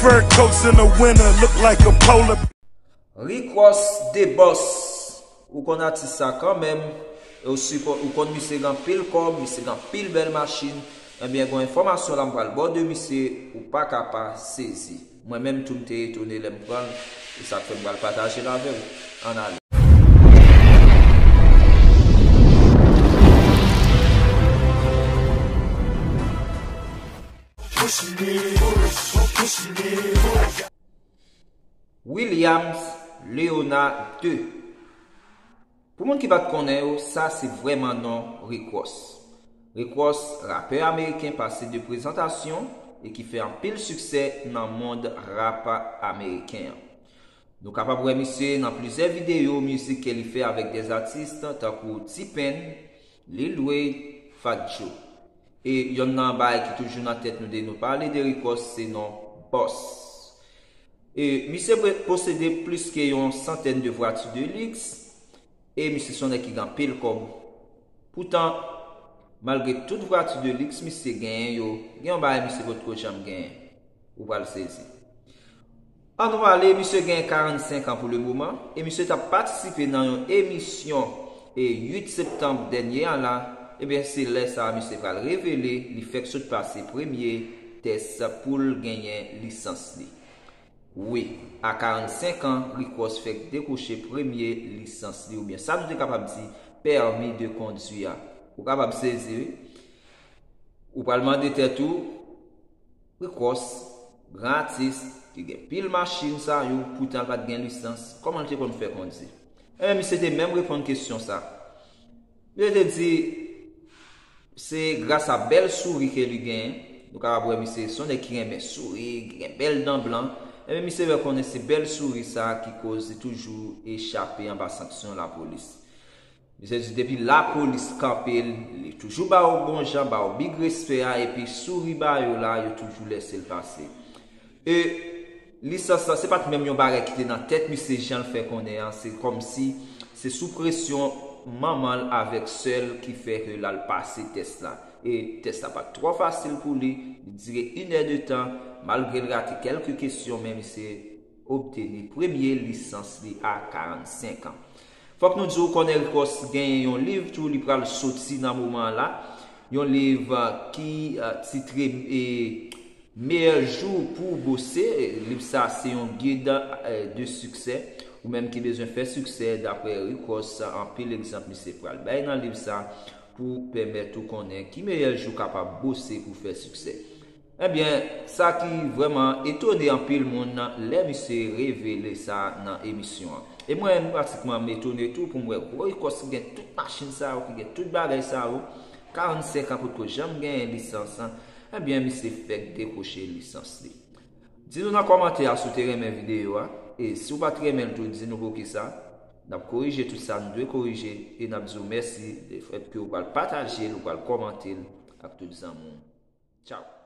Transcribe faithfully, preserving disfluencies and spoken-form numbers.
Fur coats in the winter look like a polar. Rick Ross The Boss. Ou konn atis sa kanmenm. E ou, sipò, ou konn misye gen anpil kòb, misye gen anpil bèl machin. Ebyen, gen yon enfòmasyon la m pral ba w de misye, ou pa ka pa sezi. Mwen menm tou m te etone lè m pran l, e sa k fè m pral pataje l avè w. Ann ale. Williams Leona de. Pou moun ki pa t konnen yo, sa se vrèman non Rick Ross. Rick Ross, rapè ameriken pase de prezantasyon e ki fè anpil siksè nan mond rap ameriken an. Nou kapab wè misye nan plizyè videyo mizik ke li fè avèk dè atis tankou T-Pain, Lil Wayne, Fat Joe. E yonn nan bagay ki toujou nan tèt nou de nou pale de Rick Ross se non Boss. E misye posede plis ke yon santèn de vwati de liks. E misye se yon nèg ki gen anpil kòb. Poutan, malgre tout vwati de liks misye genyen yo, gen yon bagay misye potko janm genyen. Ou pral sezi. Ann nou ale, misye gen karannsenk an pou le moman e misye t ap patisipe nan yon emisyon e uit septanm dènye an la. Ebyen, se lè sa a misye pral revele li fèk sot pase premye tès pou l genyen lisans li. Wi, a karannsenk an, Rick Ross fèk dekwoche premye lisans li, oubyen sa nou te kapab di pèmi de kondwi a. Ou kapab sezi, wi. Ou pral mande tèt ou, Rick Ross, gran atis, ki gen pil machin sa yo, poutan l pa t gen lisans, kòman l te konn fè kondwi? Ebyen, misye te menm reponn kesyon sa. Misye te di, se gras a bèl souri ke li genyen. Nou kapab wè misye se yon nèg ki renmen souri, ki gen bèl dan blan. Ebyen, misye fè konnen se bèl souri sa ki koz li toujou echape anba sanksyon lapolis. Misye di depi lapolis kanpe l, li toujou ba yo bon jan, ba yo big respè a, epi souri ba yo la, yo toujou lèse l pase. E lisans lan, se pa t menm yon bagay ki te nan tèt misye jan l fè konnen an, se kòmsi se sou presyon manman l avèk sè l ki fè ke l al pase tès la. E tès la pa t twò fasil pou li, li dire inè de tan, malgre l rate kèlke kesyon, men misye obteni premye lisans li a karannsenk an. Fòk nou di w konnen Rick Ross genyen yon liv tou li pral soti nan moman an la. Yon liv ki titre e Meilleurs jours pour bosser. Liv sa se yon gid e de siksè. Ou menm ki bezwen fè siksè, daprè Rick Ross, anpil egzanp misye pral bay nan liv sa pou pèmèt ou konnen ki meyè jou kapab bose pou fè siksè. Ebyen, sa ki vrèman etone anpil moun lè misye revele sa nan emisyon an. E mwen menm, pratikman, m etone tou pou m wè gwo Rick Ross ki gen tout machin sa yo, ki gen tout bagay sa yo, karannsenk an potko janm genyen lisans, ebyen, misye fèk dekwoche lisans li. Di nou nan kòmantè a si w te renmen videyo a, e si w pa t renmen l tou, di nou poukisa. N ap korije tout sa nou dwe korije, e n ap di w mèsi lefètke w pral pataje l, w pral kòmante l ak tout zanmi w. Tchaw!